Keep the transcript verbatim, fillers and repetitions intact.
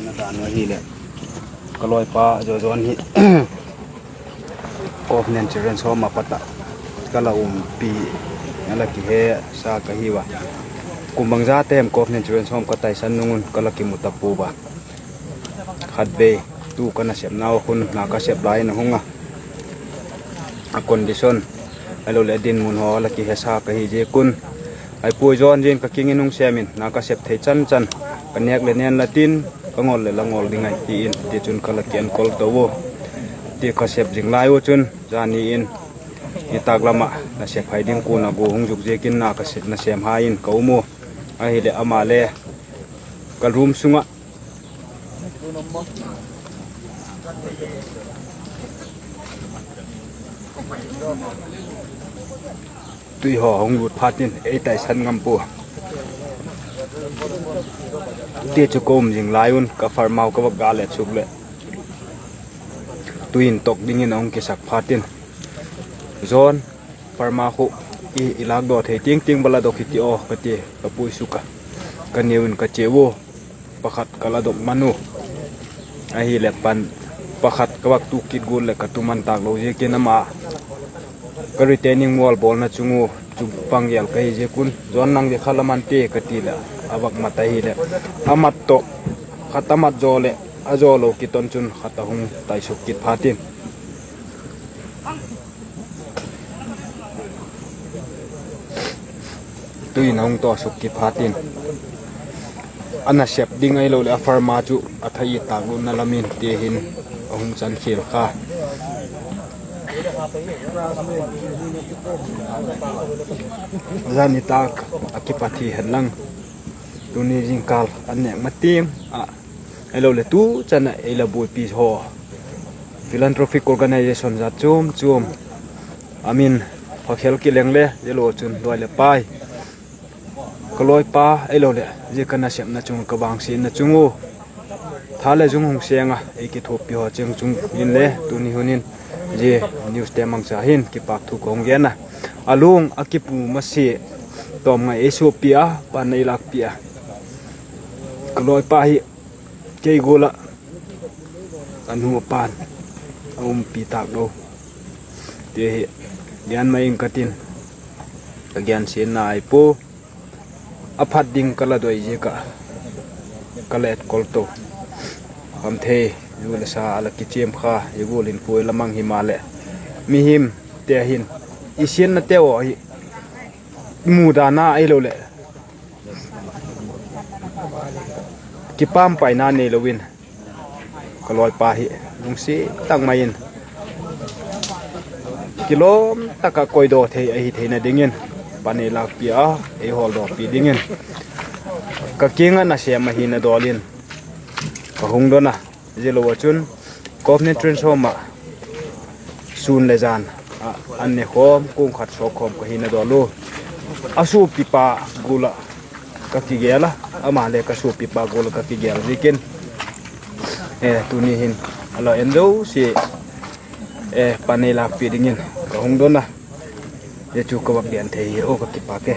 Na dan u ahile, ka loipa Jojon hi Covenant Children's Home a pat a ka la umpi, a la kihe sa ka hi uva. Kum bang ja te hem Covenant Children's Home ka taisan nung un ka la kimu tapouva. Khatvei tu ka nasep nau khun na ka sep lai na hung a, a condition, ahilou le a dinmun ho la kihe sa ka hi jeh un, ai pui jon jin ka kingin hung sem in, na ka sep thei chan chan, ka nek le nen la tin, ka ngol le la ngol ding ahi tin, ti chun ka la kienkol tou u. Ti ka sep jing lai u chun, jani in, nitak lam a nasep hai ding kon a go hung juk jeh in na ka sep, nasem hai in ka um u. Ahile ama le ka room sunga tui ho hung lut phat in ei taisan ngam pou. Ti chu ka um jing lai un ka farm u ka va ga le chuk le, tui in tok ding in a hung kisak phat in, Jon, farm a khu i, i lak doh thei ting ting bala doh kiti o ka ti, ka pui suk a, ka neo in ka che u. Pakhat ka la dok man u. Ahile pan pakhat ka va tu kit got le ka tu man tak lou jeh in ama ka retaining wall bolna chung u chu pang gel ka hi jeh un, Jon nang jeh kha la man te ka ti le, a va mat ahile, a mat toh, khat a mat jo le, a jo lou kiton chun khat a hung taisuk kit phat in, tui in a hung toh suk kit phat in, a nasep ding ahilou le a farm a chu a thai tak lutna lam in ti hin a hung chan khel kha. Jani tak a kipat hi hen lang, tuni jingkal a nek ma ting a, ahilou le tu chan a ei la boipi ho, philanthropic organization jat chom chom, a min phakhel kileng le, jeh lou chun loi le pai, ka loipa ahilou le jeh ka nasepna chung, ka vangsetna chung u, tha le jung hung seng a ei kithopi ho cheng chung in le, tuni hun in jeh news te mangcha hin kipak thu ka hung gen a. A lung a kipu mase, tom ngai ei sopi a, pan ei lakpi a, ka loipa hi kei gol a ka nu a pan a umpi tak lou ti hi gen mai ing ka tin, ka gensetna ahi pou. A phat ding ka la doi jeh a ka la etkol tou. Khamthei, ju le sa a la kichem kha, i gol in pui la mang hi ma le, mihem te hin i sienna te u hi, mudan a ahilou le kipah paina neilou in, ka loipa hi lungset tah mai in, kilom tah a koidoh thei ahi theina ding in, pan ei lakpi a, ei holdoh pi ding in, ka king a nasem ahina dol in ka hung don a. Jeh lou a chun Covenant Children's Home a sun le jan a an ne khom, kong khat so khom ka hina dol u. A sopipa gol a ka kigel a, ama le ka sopipa gol a ka kigel jeh in, eh, tuni hin a la en jouse, eh, pan ei lakpi ding in ka hung don a. Jeh chu ka va gen thei hi, o ka kipak e.